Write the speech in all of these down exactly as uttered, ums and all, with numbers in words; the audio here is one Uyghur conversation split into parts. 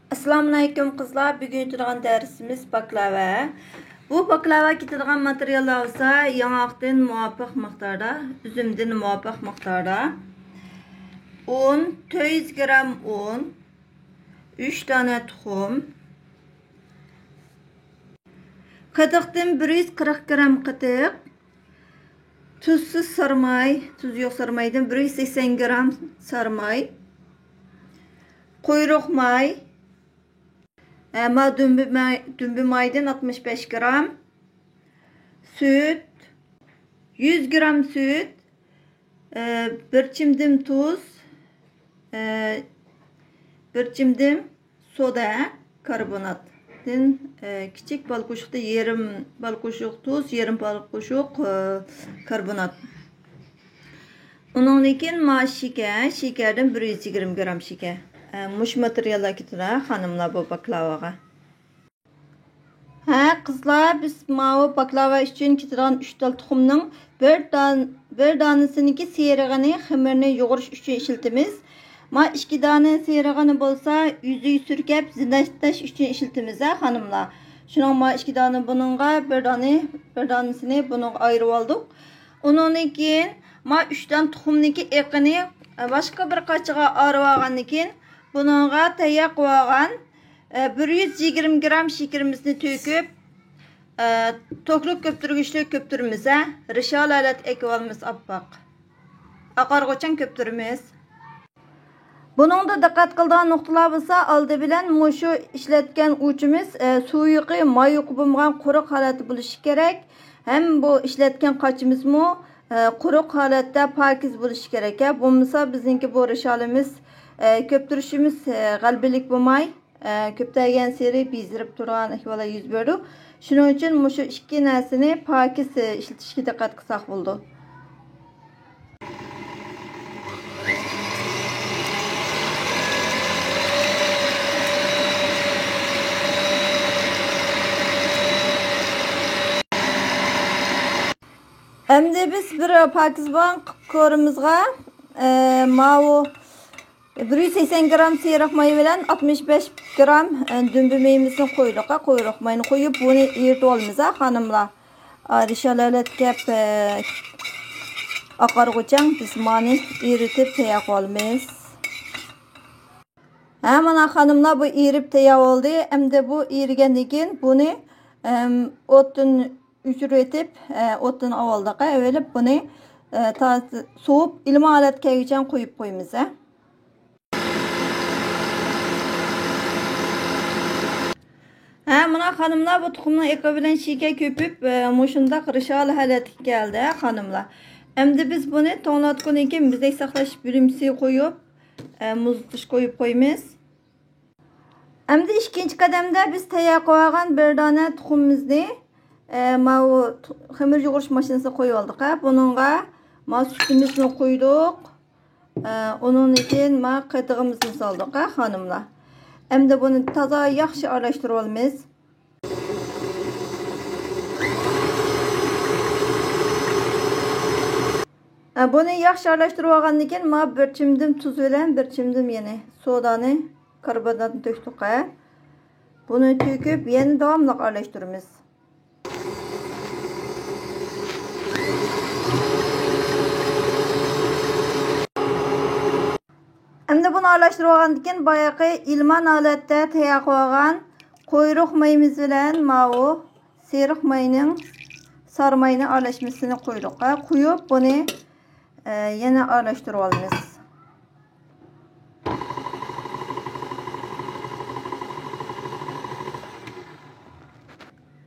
ئەسسالامۇئەلەيكۇم قىزلار، بۈگۈن ئۆتىدىغان دەرسىمىز باكلاۋا. بۇ باكلاۋا كېتىدىغان ماتېرىياللار بولسا ياڭاقتىن مۇۋاپىق مىقداردا، ئۈزۈمدىن مۇۋاپىق مىقداردا، ئۇن، تۆت يۈز گرام ئۇن، ئۈچ دانە تۇخۇم، قېتىقتىن بىر يۈز قىرىق گرام قېتىق، تۇزسىز سارماي، تۇز يوق سارمايدىن بىر يۈز سەكسەن گرام سارماي، قۇيرۇق ماي، ئەمما دۈمبە ماي، دۈمبە مايدىن ئاتمىش بەش گرام، سۈت، يۈز گرام سۈت، ئە، بىر چىمدىم تۇز، ئە، بىر چىمدىم سودا كاربوناتتىن، ئە، كىچىك بال قوشۇقتا يېرىم بال قوشۇق تۇز، يېرىم بال قوشۇق، ئە، كاربونات. ئۇنىڭدىن كېيىن ما شېكەر، شېكەردىن بىر يۈز يىگىرمە گرام شېكەر. ئە، مۇشۇ ماتېرىياللار كېتىدۇ خانىملار بۇ باكلاۋاغا. ھە قىزلار، بىز ماۋۇ باكلاۋا ئۈچۈن كېتىدىغان ئۈچ تال تۇخۇمنىڭ بىر دان-، بىر دانىسىنىڭكى سېرىغىنى خېمىرنى يۇغۇرۇش ئۈچۈن ئىشلىتىمىز. ما ئىككى دانە سېرىغىنى بولسا يۈزۈك سۈركەپ زىننەتلەش ئۈچۈن ئىشلىتىمىز ھە خانىملار. شۇنىڭ ما ئىككى دانە بۇنىڭغا، بىر دانە، بىر دانىسىنى بۇنىڭغا ئايرىۋالدۇق. ئۇنىڭدىن كېيىن ما ئۈچ دانە تۇخۇمنىڭكى ئېقىنى باشقا بىر قاچىغا ئايرىۋالغاندىن كېيىن بۇنىڭغا تەييار قىلىۋالغان ئە، بىر يۈز يىگىرمە گرام شېكىرىمىزنى تۆكۈپ، ئە، توكلۇق كۆپتۈرگۈچلۈك كۆپتۈرىمىز، ھە. رىشالە ھالەتكە ئېكىۋالىمىز ئاپئاق. ئاقارغۇچاڭ كۆپتۈرىمىز. بۇنىڭدا دىققەت قىلىدىغان نۇقتىلار بولسا، ئالدى بىلەن مۇشۇ ئىشلەتكەن ئۇچىمىز، ئە، سۇيۇقى، مايۇقى بولمىغان قۇرۇق ھالەتتە بولۇشى كېرەك. ھەم بۇ ئىشلەتكەن قاچىمىزمۇ، ئە، قۇرۇق ھالەتتە پاكىز بولۇشى كېرەك، ھە. بولمىسا بىزنىڭكى بۇ رىشالىمىز، ئە، كۆپتۈرۈشىمىز، ئە، غەلىبىلىك بولماي، ئە، كۆپەيگەنسېرى بېزىرىپ تۇرغان ئەھۋاللار يۈز بېرىدۇ. شۇنىڭ ئۈچۈن مۇشۇ ئىككى نەرسىنى پاكىز، ئە، ئىشلىتىشكە دىققەت قىلساق بولىدۇ. ئەمدى بىز بىر پاكىز بولغان قورۇمىزغا، ئە، ماۋۇ بىر يۈز سەكسەن گرام سېرىق ماي بىلەن ئاتمىش بەش گرام، ئە، دۈمبە مېيىمىزنى قويدۇق، ھە، قويۇق ماينى قويۇپ، بۇنى ئېرىتىۋالىمىز، ھە، خانىملار. ئا، رىشالە ھالەتكە كەپ، ئە، ئاقارغۇچاڭ بىز مانى ئېرىتىپ تەييار قىلىۋالىمىز. ھە، مانا خانىملار، بۇ ئېرىپ تەييار بولدى. ئەمدى بۇ ئېرىگەندىن كېيىن بۇنى، ئەم، ئوتتىن ئۆچۈرۈۋېتىپ، ئە، ئوتتىن ئاۋۋالداق ئەۋېلىپ بۇنى، ئە، تا-، سوۋۇپ ئىلمان ھالەتكە كەلگۈچە قويۇپ قويىمىز، ھە. ھە، مانا خانىملار، بۇ تۇخۇمنىڭ ئېقى بىلەن شېكەر كۆپۈپ، ئە، مۇشۇنداق رىشالە ھالەتكە كەلدى، ھە، خانىملار. ئەمدى بىز بۇنى توڭلاتقۇدىن كېيىن مۇزدەك ساقلاش بۆلمىسىگە قويۇپ، ئە، مۇزلىتىشقا قويۇپ قويىمىز. ئەمدى ئىككىنچى قەدەمدە بىز تەييار قىلىۋالغان بىر دانە تۇخۇمىمىزنى، ئە، ماۋۇ تۇ-، خېمىر يۇغۇرۇش ماشىنىسىغا قويۇۋالدۇق، ھە. بۇنىڭغا ماۋۇ سۈتىمىزنى قۇيدۇق. ئە، ئۇنىڭدىن كېيىن ماۋۇ قېتىغىمىزنى سالدۇق، ھە، خانىملار. ئەمدى بۇنى تازا ياخشى ئارىلاشتۇرۇۋالىمىز. ئە، بۇنى ياخشى ئارىلاشتۇرۇۋالغاندىن كېيىن، مانا بىر چىمدىم تۇز بىلەن بىر چىمدىم يەنە سودانى، كاربوناتنى تۆكتۇق، ھە. بۇنى تۆكۈپ، يەنە داۋاملىق ئارىلاشتۇرىمىز. ئەمدى بۇنى ئارىلاشتۇرۇۋالغاندىن كېيىن، بايىقى ئىلمان ھالەتتە تەييار قىلىۋالغان قۇيرۇق مېيىمىز بىلەن ماۋۇ سېرىق ماينىڭ، سارى ماينىڭ ئارىلاشمىسىنى قۇيدۇق. ھە، قۇيۇپ بۇنى، ئە، يەنە ئارىلاشتۇرۇۋالىمىز.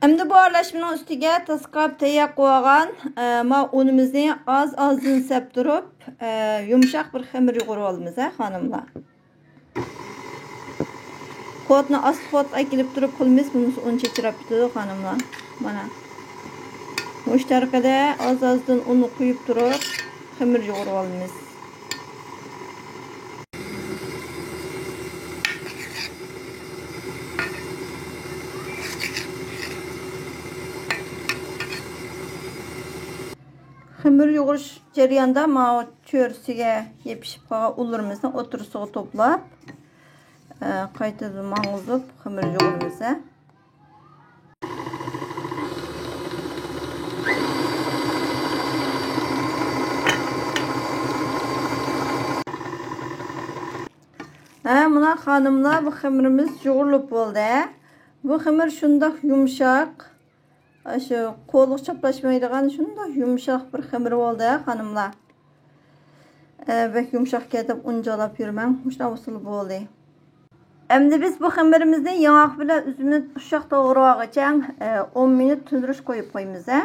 ئەمدى بۇ ئارىلاشمىنىڭ ئۈستىگە تاسقاپ تەييار قىلىۋالغان، ئە، ما ئۇنىمىزنى ئاز-ئازدىن سەپ تۇرۇپ، ئە، يۇمشاق بىر خېمىر يۇغۇرۇۋالىمىز، ھە، خانىملار. قوتنى ئاستا قوت ئەكېلىپ تۇرۇپ قىلىمىز، بولمىسا ئۇن چېچىراپ كېتىدۇ، خانىملار. مانا. مۇشۇ تەرىقىدە ئاز-ئازدىن ئۇن قۇيۇپ تۇرۇپ، خېمىر يۇغۇرۇۋالىمىز. خېمىر يۇغۇرۇش جەريانىدا ماۋۇ چۆرىسىگە يېپىشىپ قالغان ئۇنلىرىمىزنى ئوتتۇرىسىغا توپلاپ، ئە، قايتىدىن ماڭغۇزۇپ خېمىر يۇغۇرىمىز. ھە، مانا خانىملار، بۇ خېمىرىمىز يۇغۇرۇلۇپ بولدى. بۇ خېمىر شۇنداق يۇمشاق، ئاشۇ قولغا چاپلاشمايدىغان شۇنداق يۇمشاق بىر خېمىر بولدى، خانىملار. ئە، بەك يۇمشاق كەتتى، ئۇن جالاپ يۈرمەڭ، مۇشۇنداق ئۇسۇل بولدى. ئەمدى بىز بۇ خېمىرىمىزنى ياڭاق بىلەن ئۈزۈمنى ئۇششاق توغرىۋالغۇچە، ئە، ئون مىنۇت تۈندۈرۈش قويۇپ قويىمىز، ھە.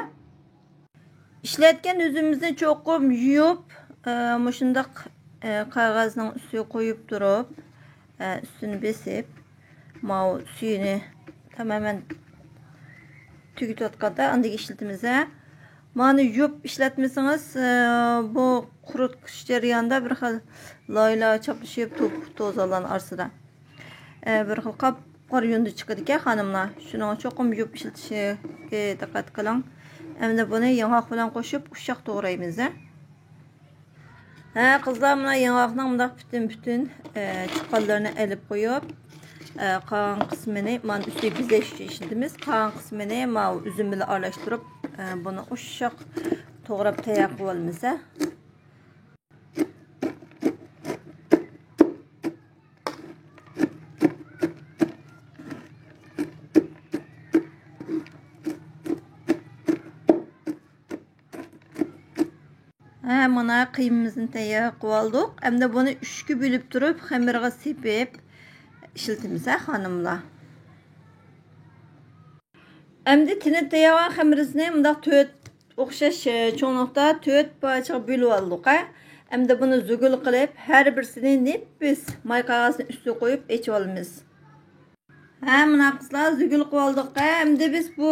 ئىشلەتكەن ئۈزۈمىمىزنى چوقۇم يۇيۇپ، ئە، مۇشۇنداق، ئە، قەغەزنىڭ ئۈستىگە قويۇپ تۇرۇپ، ئە، ئۈستىنى بېسىپ، ماۋۇ سۈيىنى تامامەن تۈگىتىۋاتقاندا ئاندىن ئىشلىتىمىز، ھە. مانا يۇيۇپ ئىشلەتمىسىڭىز، ئە، بۇ قۇرۇتۇش جەريانىدا بىر خىل لايلار چاپلىشىپ، توپا-، توزانلارنىڭ ئارىسىدا. ئە، بىر خىل قاپقارا يۇندى چىقىدىكەن، خانىملار. شۇنىڭغا چوقۇم يۇيۇپ ئىشلىتىشىگە دىققەت قىلىڭ. ئەمدى بۇنى ياڭاق بىلەن قوشۇپ ئۇششاق توغرايمىز، ھە. ھە، قىزلار، مانا ياڭاقنىڭ مۇنداق پۈتۈن-پۈتۈن، ئە، چىققانلىرىنى ئېلىپ قويۇپ، ئە، قالغان قىسمىنى، مانا ئۈستىگە بېزەش ئۈچۈن ئىشلىتىمىز. قالغان قىسمىنى ماۋۇ ئۈزۈم بىلەن ئارىلاشتۇرۇپ، ئە، بۇنى ئۇششاق توغراپ تەييار قىلىۋالىمىز، ھە. ھە، مانا قىيمىمىزنى تەييار قىلىۋالدۇق. ئەمدى بۇنى ئۈچكە بۆلۈپ تۇرۇپ، خېمىرغا سېپىپ ئىشلىتىمىز، ھە، خانىملار. ئەمدى تېنىپ تەييارلىغان خېمىرىمىزنى مۇنداق تۆت ئوخشاش، ئە، چوڭلۇقتا تۆت پارچىغا بۆلۈپ ئالدۇق، ھە. ئەمدى بۇنى زۇگۇل قىلىپ، ھەر بىرسىنى نېپىز ماي قەغەزنىڭ ئۈستىگە قويۇپ ئېچىۋالىمىز. ھە، مانا قىزلار، زۈگۈل قىلىۋالدۇق. ئەمدى بىز بۇ،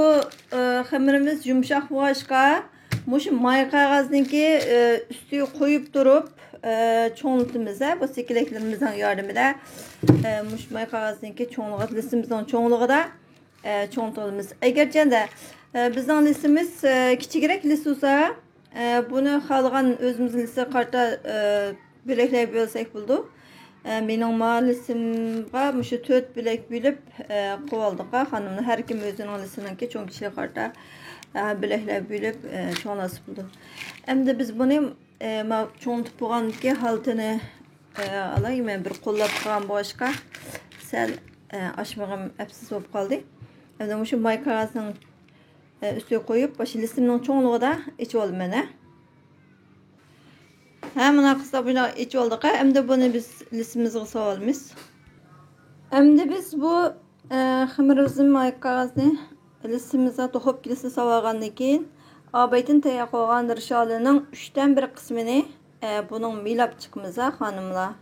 ئە، خېمىرىمىز يۇمشاق بولغاچقا، مۇشۇ ماي قەغەزنىڭكى، ئە، ئۈستىگە قويۇپ تۇرۇپ، ئە، چوڭلىتىمىز، ھە، بۇ سېكىلەكلىرىمىزنىڭ ياردىمىدە. ئە، مۇشۇ ماي قەغەزنىڭكى چوڭلۇقىدا، لىسىمىزنىڭ چوڭلۇقىدا، ئە، چوڭلىتىۋالىمىز. ئەگەرچەندە، ئە، بىزنىڭ لىسىمىز، ئە، كىچىكرەك لىس بولسا، ئە، بۇنى خالىغان ئۆزىمىزنىڭ لىسىغا قارىتا، ئە، بۆلەكلەرگە بۆلسەك بولىدۇ. ئە، مېنىڭ مانا لىسىمغا مۇشۇ تۆت بۆلەك بۆلۈپ، ئە، قىلىۋالدۇق، خانىملار. ھەر كىم ئۆزىنىڭ لىسىنىڭكى چوڭ كىچىكىگە قارىتا، ئە، بۆلەكلەر بۆلۈپ، ئە، چوڭلاتسا بولىدۇ. ئەمدى بىز بۇنى، ئە، مانا چوڭىتىپ بولغاندىكى ھالىتىنى، ئە، ئالاي. مەن بىر قوللاپ قىلغان بولغاچقا سەل، ئە، ئاچمىغىم ئەپسىز بولۇپ قالدى. ئەمدى مۇشۇ ماي قەغەزنىڭ ئۈستىگە قويۇپ، مۇشۇ لىسىمنىڭ چوڭلۇقىدا ئېچىۋالىمەن، ھە. ھە، مانا قىزلار، بۇنى ئېچىۋالدۇق، ھە. ئەمدى بۇنى بىز لىسىمىزغا سالىمىز. ئەمدى بىز بۇ، ئە، خېمىرىمىزنى، ماي قەغەزنى لىسىمىزغا توخۇپ كېلىسىنى سالىۋالغاندىن كېيىن، ئابايتىن تەييار قىلغان رىشالىنىڭ ئۈچتىن بىر قىسمىنى، ئە، بۇنىڭ مىيلاپ چىقىمىز، ھە، خانىملار.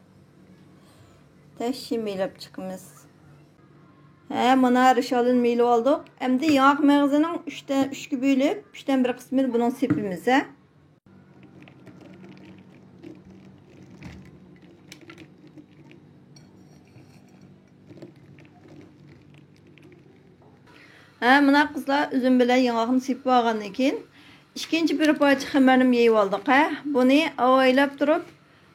تەششى مىيلاپ چىقىمىز. ھە، مانا رىشالىنى مىيلىۋالدۇق. ئەمدى ياڭاق مېغىزىنىڭ ئۈچتە، ئۈچكە بۆلۈپ، ئۈچتىن بىر قىسمىنى بۇنىڭ سېپىمىز، ھە. ھە، مانا قىزلار، ئۈزۈم بىلەن ياڭاقنى سېپىپ ئالغاندىن كېيىن، ئىككىنچى بىر پارچە خېمىرنىمۇ يېيىۋالدۇق، ھە. بۇنى ئاۋايلاپ تۇرۇپ،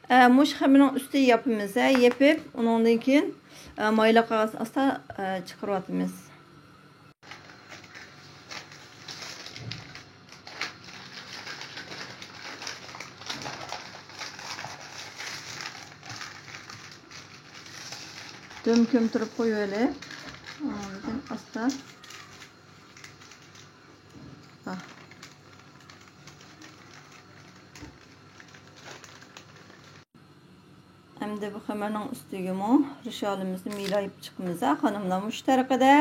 ئە، مۇشۇ خېمىرنىڭ ئۈستىگە ياپىمىز، ھە، يېپىپ، ئۇنىڭدىن كېيىن، ئە، مايلىق قەغەزنى ئاستا، ئە، چىقىرىۋاتىمىز. دۈم كۆمتۈرۈپ قويۇۋېلىپ، ئاندىن ئاستا. ئەمدى بۇ خېمىرنىڭ ئۈستىگىمۇ رىشالىمىزنى مىيلاپ چىقىمىز، ھە، خانىملار. مۇشۇ تەرىقىدە،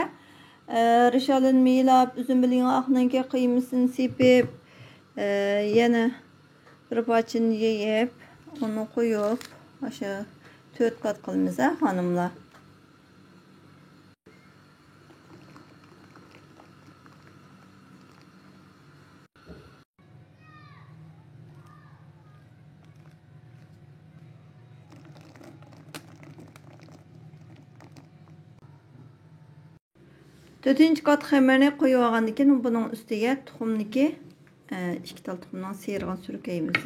ئە، رىشالىنى مىيلاپ، ئۈزۈم بىلەن ياڭاقنىڭكى قىيمىسىنى سېپىپ، ئە، يەنە بىر پارچىنى يېيىپ، ئۇنى قويۇپ، ئاشۇ تۆت قات قىلىمىز، ھە، خانىملار. تۆتىنچى قات خېمىرنى قويۇۋالغاندىن كېيىن، بۇنىڭ ئۈستىگە تۇخۇمنىكى، ئە، ئىككى تال تۇخۇمنىڭ سىرىغىنى سۈركەيمىز.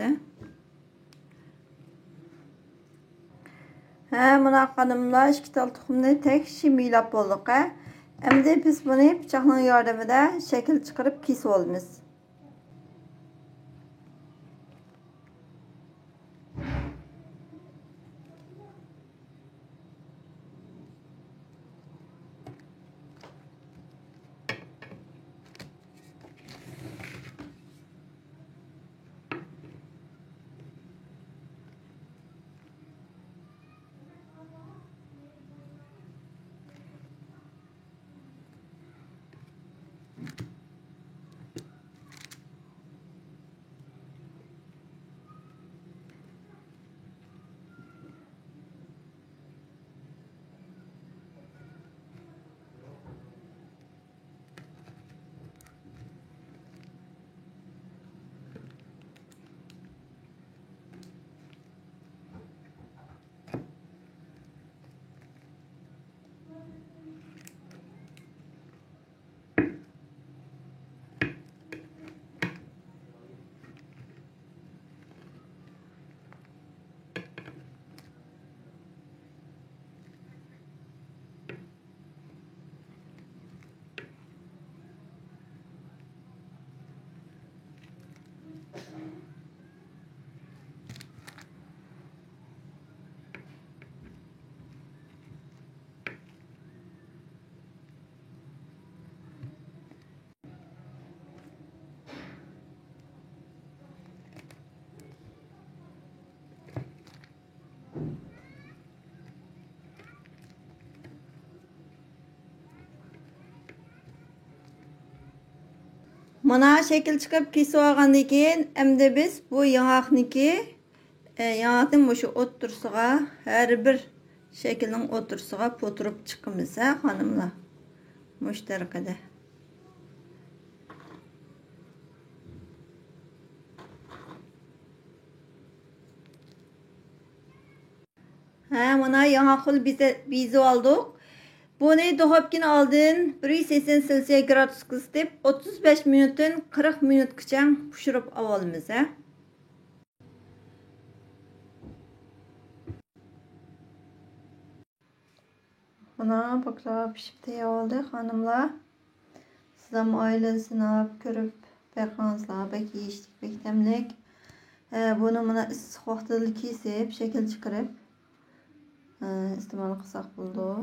ھە، مانا خانىملار، ئىككى تال تۇخۇمنى تەكشى مىيلاپ بولدۇق، ھە. ئەمدى بىز بۇنى پىچاقنىڭ ياردىمىدە شەكىل چىقىرىپ كېسىۋالىمىز. مانا شەكىل چىقىپ كېسىۋالغاندىن كېيىن، ئەمدى بىز بۇ ياڭاقنىكى، ئە، ياڭاقنى مۇشۇ ئوتتۇرىسىغا، ھەر بىر شەكىلنىڭ ئوتتۇرىسىغا پۇتۇرۇپ چىقىمىز، ھە، خانىملار؟ مۇشۇ تەرىقىدە. ھە، مانا ياڭاق خىل بېزە-، بېزىۋالدۇق. بۇنى دۇخوپكىنى ئالدىن بىر يۈز سەكسەن سېلسىيە گرادۇسقا ئىسىتىپ، ئوتتۇز بەش مىنۇتتىن قىرىق مىنۇتقىچە پىشۇرۇپ ئاۋالىمىز، ھە. مانا، پوكلار پىشىپ تەييار بولدى، خانىملار. سىزلەرمۇ ئائىلىدە سىناپ كۆرۈپ بېقىڭلار، بەك يېيىشلىك، بەك تەملىك. ئە، بۇنى مانا ئىسسىق ۋاقتىدىلا كېسىپ، شەكىل چىقىرىپ، ئە، ئىستېمال قىلساق بولىدۇ.